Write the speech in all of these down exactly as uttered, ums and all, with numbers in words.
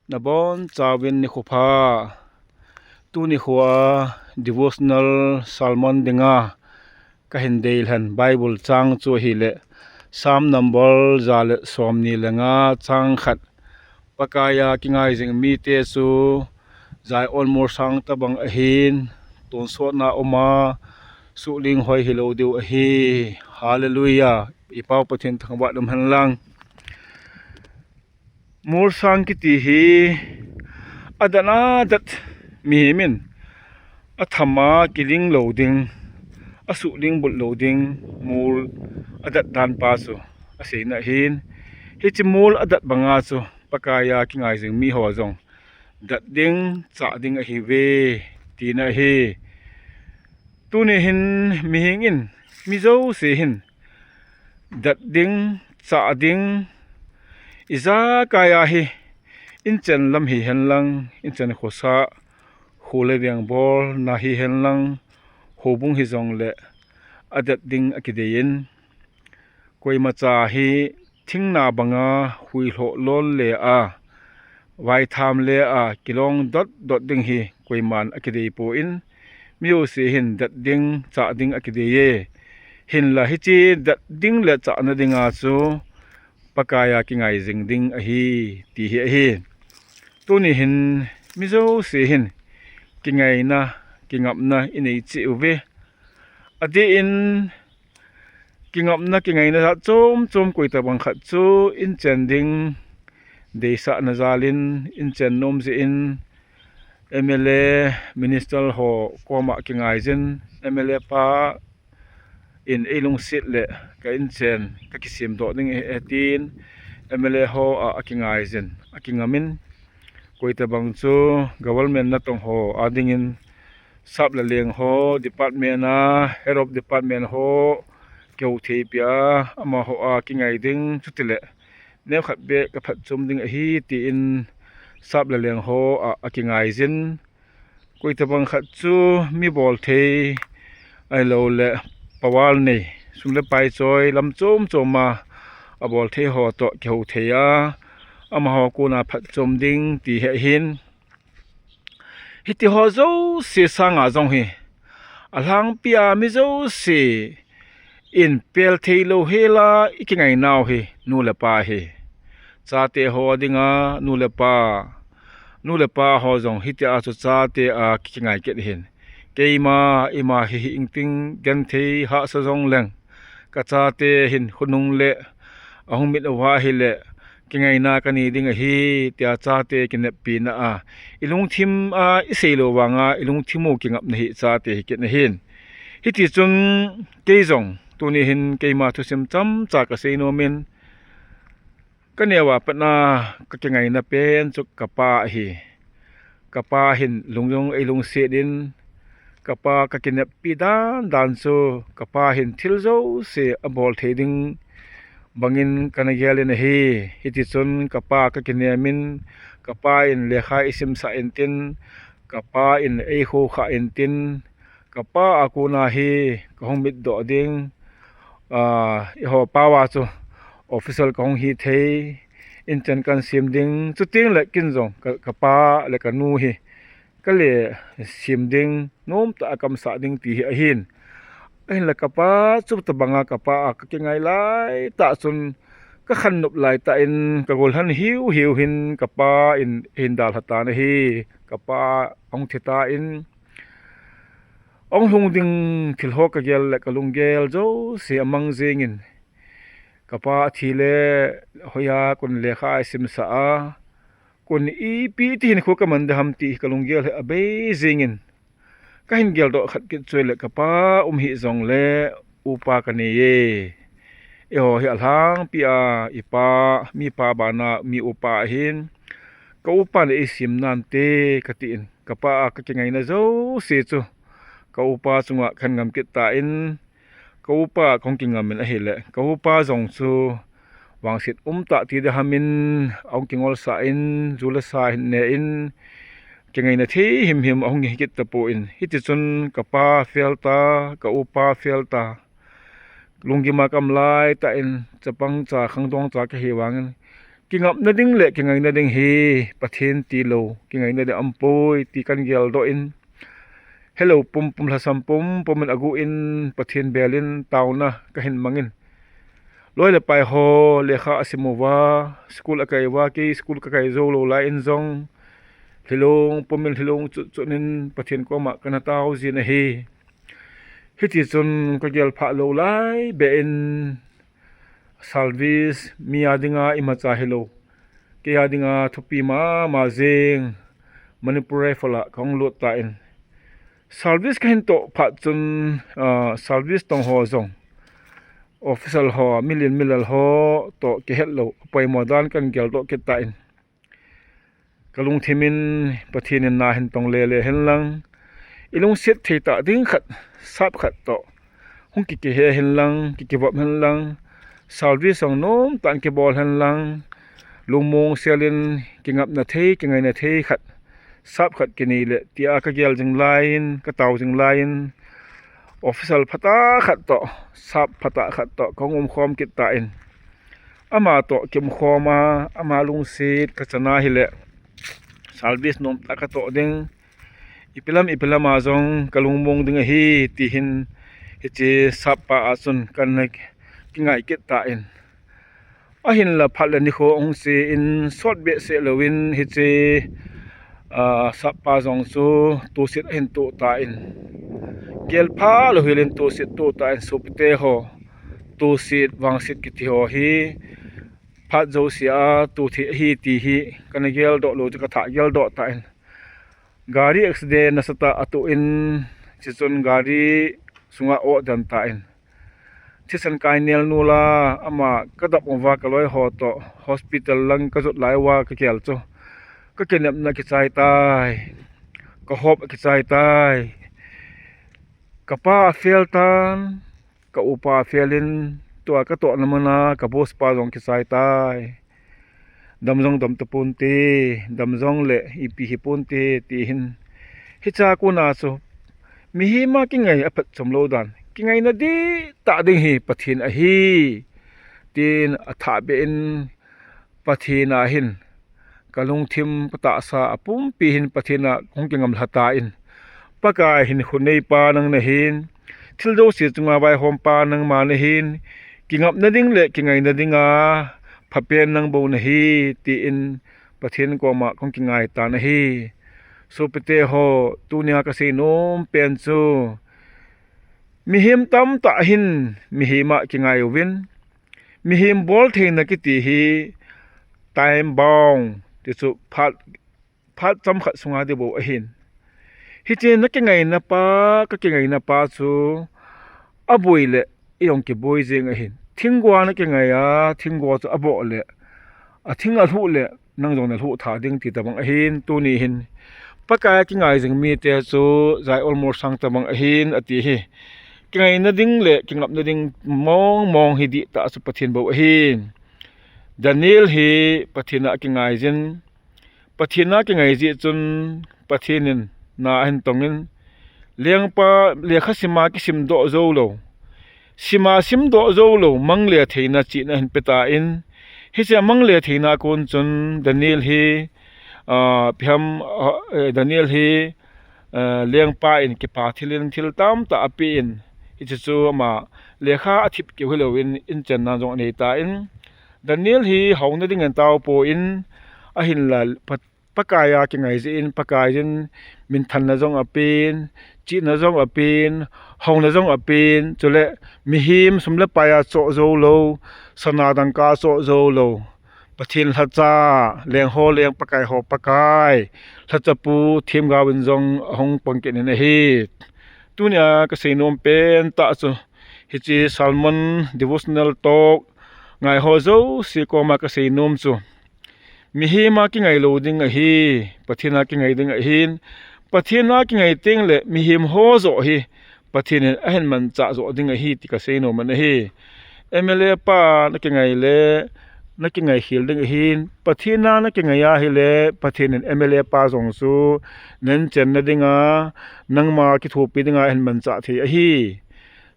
Nabon chauvin nikho pha. Tuni khoa devotional sermon dinga kahin deilhen Bible chang chu ahile Psalm number ja le somni le nga chang khat. Pakaiya kingai jing mite chu Zion molsang tabang ahin, tonsotna uma, suhling hoi hilou diu ahi. Hallelujah. I Pau Pathen thangvah um hen lang. Molsang kiti hi adat adat mihem in athama kiling lou ding, asuhling but lou ding, mol adat dan pa chu aseina ahin, hiche mol adat banga chu Pakaiya kingai jing miho jong dat ding, chah ding ahiuve, tina ahi. Tuni hin mihem in, mi jouse hin, dat ding, chah ding, ijakai ahi, inchen lam hihen lang, inchen khosa, kho le veng bolna hihen lang, houbung hijongle, adat ding akidei in, koimacha hi thingna banga huilhoh lol le a, vaitham le a kilong dot dot ding hi koiman akidei poi, mi jouse hin dat ding, chah ding akidei e. Hinla hiche dat ding le chahna dinga chu Pakaiya kingai jing ding ahi, ti hi ahi. Tuni hin mi jouse hin kingaina, kingapna inei cheh uve. Adeh in kingapna, kingaina jat chom chom koi tabang khat chu inchen ding deisahna jalin inchen nom jeh in M L A, minister ho koma kingai jin, M L A pa in eilungset le ka inchen ka kisemdoh ding ahi, tin M L A ho a, akingai jin, akingam in, koi tabang chu government natong ho adingin sap le leng ho, department a, head of department ho, kihou thei pia, amaho a kingai ding, chutile neokhat beh ka phatchom ding ahi, tin sap le leng ho a, akingai jin. Koi tabang khat chu mi bolthei, ahilou le power nei, sum le pai choi lam chom chom a, abol thei ho toh kihou thei a, amaho kona phatchom ding ti hi ahin. Hiti ho jouse sanga jong hi, alhangpi a mi jouse in pel thei lou hela i kingai nau hi nu le pa hi. Chate ho dinga nu le pa, nu le pa ho jong hiti a chu chate a kingai kit hin. Keima ima hi hi ingting genthei hahsa jong leng, ka chate hin khonung le ahung mit uva ahile, kingaina kanei ding ahi, tia chate kineppi na a, i lungthim a i sei lou vanga i lungthim u kingapna hi chate hi kit na hin. Hiti chun kei jong tuni hin keima thusim chomcha ka sei nom in, ka neo a pat a ka kingaina pen chu ka pa ahi. Ka pa hin lung jong ei lungset in, ka pa ka kineppi dan dan chu, ka pa hin thil jouse abol thei ding bangin ka na gel in ahi. Hiti chun ka pa ka kinem in, ka pa in lekha i simsah in tin, ka pa in ei khokha in tin, ka pa a kona hi ka hung mit doh ding, ah, eiho pao a chu official ka hung hi thei, inchen kan sem ding, chuteng le kin jong ka, ka pa le ka nu hi ka le sem ding, nomtah a kamsah ding ti hi ahin. Ahinla ka pa chu tabanga ka pa a ka kingai lai tah chun ka khan nop lai tah in ka golhang hiu hiu hin ka pa in hin dalha tan ahi. Ka pa ahung thi tan, ahung lhung ding thil ho ka gel le ka lunggel jouse amang jing in, ka pa athi le hoiya kon lekha a i simsah a, kon ipi ti hinkho ka man ding ham ti ka lunggel hi abei jing in, ka hin geldoh khat kit chu le ka pa um hih jongle upa ka nei e. Eiho hi alhangpi a i pa, mi pa bana mi upa ahin, ka upa in ei sem nante ka tin, ka pa a ka kingaina jouse chu ka upa chunga ka hin ngam kit tan, ka upa ka hung kingam in ahile, ka upa jong chu vangset um tah ti ding ham in ahung kingolsah in, ju le sa hin ne in, kingaina thei himhim ahung hi kit tapon, hiti chun ka pa fel ta, ka upa fel ta, lunggim a ka um lai tah in, chapang cha, khangdong cha ka hi vangin, Kingapna ding le kingaina ding hi Pathen tilou kingaina ding aumpoi ti kahin geldoh in, helou pumpum lhasam pumpum in aguh in Pathen bel in taona kahin mang in, loi le pai ho lekha asim uva, school akai uva, kei school kakai jou lou lai in jong, lhilung pum in lhilung chut chut in Pathen koma kana tao jin ahi. Hiti chun kagel phah lou lai beh in service mi a dinga imacha hilou, kei a dinga thupi mama jeng Manipur Rifle a kahung lut tan, service kahin toh phat chun, ah, service tong ho jong, official ho, milen milal ho toh kihet lou, apoimo dan kahin geldoh kit tan, kalungthim in Pathen in na ahin tong lele hen lang, ilungset thei tah ding khat, sap khat toh hung kikihe hen lang, kikivop hen lang, service jong nomtah in kibol hen lang, lungmong sel in kingapna thei, kingaina thei khat, sap khat kinei le tia kagel jing lai in, katao jing lai in, official phatah khat toh, sap phatah khat toh kahung umkhom kit tan, ama toh kiumkhom a, ama lungset kachan ahile service nomtah katoh ding, ipi lam ipi lam a jong kalungmong ding ahi, ti hin hiche sap pa a chun kana kingai kit tan, ahinla phat le nikho ahung che in sot behseh louvin hiche, ah, sap pa jong chu toset ahin toh tan, gel pha lou hel in toset toh tan, sopite ho, toset vangset kiti ho hi phat jouse a toh thei ahi ti hi kana geldoh lou chu kathah geldoh tan, gari accident nasatah a atoh in, chuchun gari sunga o aden tan, thisan kai nel nula, ama kadap uva kaloi ho toh hospital lang kajot lai uva kagel chu, kakinepna kichai tai, kahop akichai tai, kapa afel tan, ka upa afel in, tua katohna muna ka boss pa jong kichai tai, dam jong dam taponte, dam jong le ipi hiponte, ti hin hicha kona chu mihem a kingai aphatchom lou dan, kingaina dihtah ding hi Pathen ahi, tin athah beh in Pathen a hin kalungthim katahsa apumpi hin Pathen a hung kingam lha tan, Pakai hinkho neipa nang nahin, thil jouse chunga vaihompa nangma nahin, kingapna ding le kingaina dinga phapen nang bou nahi, tin Pathen koma kahung kingai tan ahi. Sopite ho, tunia kasei nom pen chu, mihem tamtah hin mihem a kingai uvin, mihem bol theina kiti hi time bound, ti chu phat, phat chomkhat sunga ding bou ahin. Hiche nakingaina pa, kakingaina pa chu aboi le eijong kiboi jeng ahin. Thinggo a nakingai a, thinggo chu aboh le, athing alhuh le, nang jong nalhuh tha ding ti tabang ahin, tuni hin Pakai a kingai jing mite chu jai almost sang tabang ahin, ati hi. Kingaina ding le kingapna ding mong mong hi dihtah chu Pathen bou ahin. Daniel hi Pathen a kingai jin, Pathen a kingai jeh chun Pathen in na ahin tong in, lengpa lekha sima kisim doh jou lou, sima sim doh jou lou, mang le theina chihna ahin pe tan, hiche mang le theina kon chun Daniel hi, ah, ipi ham, ah, eh, Daniel hi, ah, lengpa in kipa thil in thil tamtah apen, hiche chu ama lekha athip keu hilou in, inchenna jong anei tan, Daniel hi haona ding in atao poi, ahinla Pat-, Pakai a kingai jeh in, Pakai in minthanna jong apen, chihna jong apen, haona jong apen, chule mihem sum le pai a choh jou lou, sana dangka a choh jou lou, Pathen lhacha, leng ho leng, Pakai ho Pakai, lhacha pu themgao in jong ahung pang kit in ahi. Tunia kasei nom pen tah chu, hiche sermon, devotional talk ngai ho jouse koma kasei nom chu, mihem a kingai lou ding ahi, Pathen a kingai ding ahin, Pathen a kingai teng le mihem ho joh hi Pathen in ahin manchah joh ding ahi ti kasei nom in ahi. M L A pa nakingai le, nakingai khel ding ahin, Pathen a nakingai ahile, Pathen in M L A pa jong chu nanchenna dinga, nangma kithopi dinga ahin manchah thei ahi.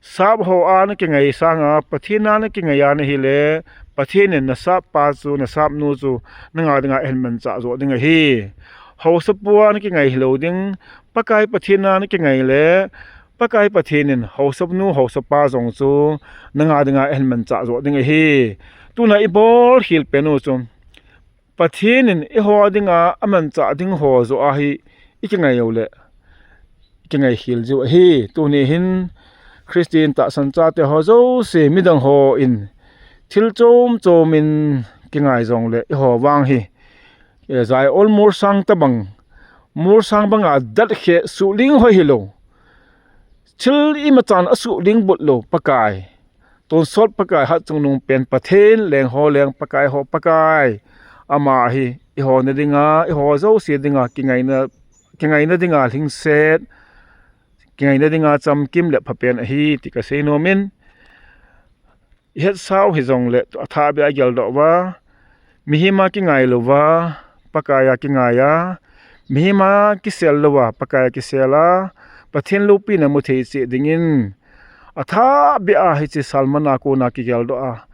Sap ho a nakingai sanga, Pathen a nakingai a nahile, Pathen in nasap pa chu, nasap nu chu, nanga dinga ahin manchah joh ding ahi. Haosapu a nakingai hilou ding, Pakai Pathen a nakingai le, Pakai Pathen in haosanu, haosapa jong chu, nanga dinga ahin manchah joh ding ahi. Tuna ibol khel pen u chu, Pathen in eiho dinga amanchah ding ho joh a hi ikingai uleh, ikingai khel jiu ahi. Tuni hin Christian tahsan chate ho jouse midang hon thil chom chom in kingai jongleh eiho vang hi, eh, jaiol molsang tabang, molsang banga dat khe suhling hoi hilou, thil imachan asuhling but lou Pakai, tonsot Pakai, hatchungnung pen Pathen, leng ho leng Pakai ho Pakai, ama hi eiho na dinga, eiho jouse dinga kingaina, kingaina dinga lhingset, kingaina dinga chamkim le phapen ahi ti kasei nom in, ihetsau hijongleh athahbeh a geldoh uva, mihem a kingai louva, Pakai a kingai a, mihem a kisel louva, Pakai a kisel a, Pathen loupina mu thei cheh dingin, athahbeh a hiche sermon a kona kigeldoh a,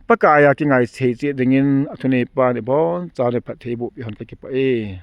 Pakai a kingai thei cheh dingin, athuneipan ibonchauvin phatthei boh peh hen kakipah e.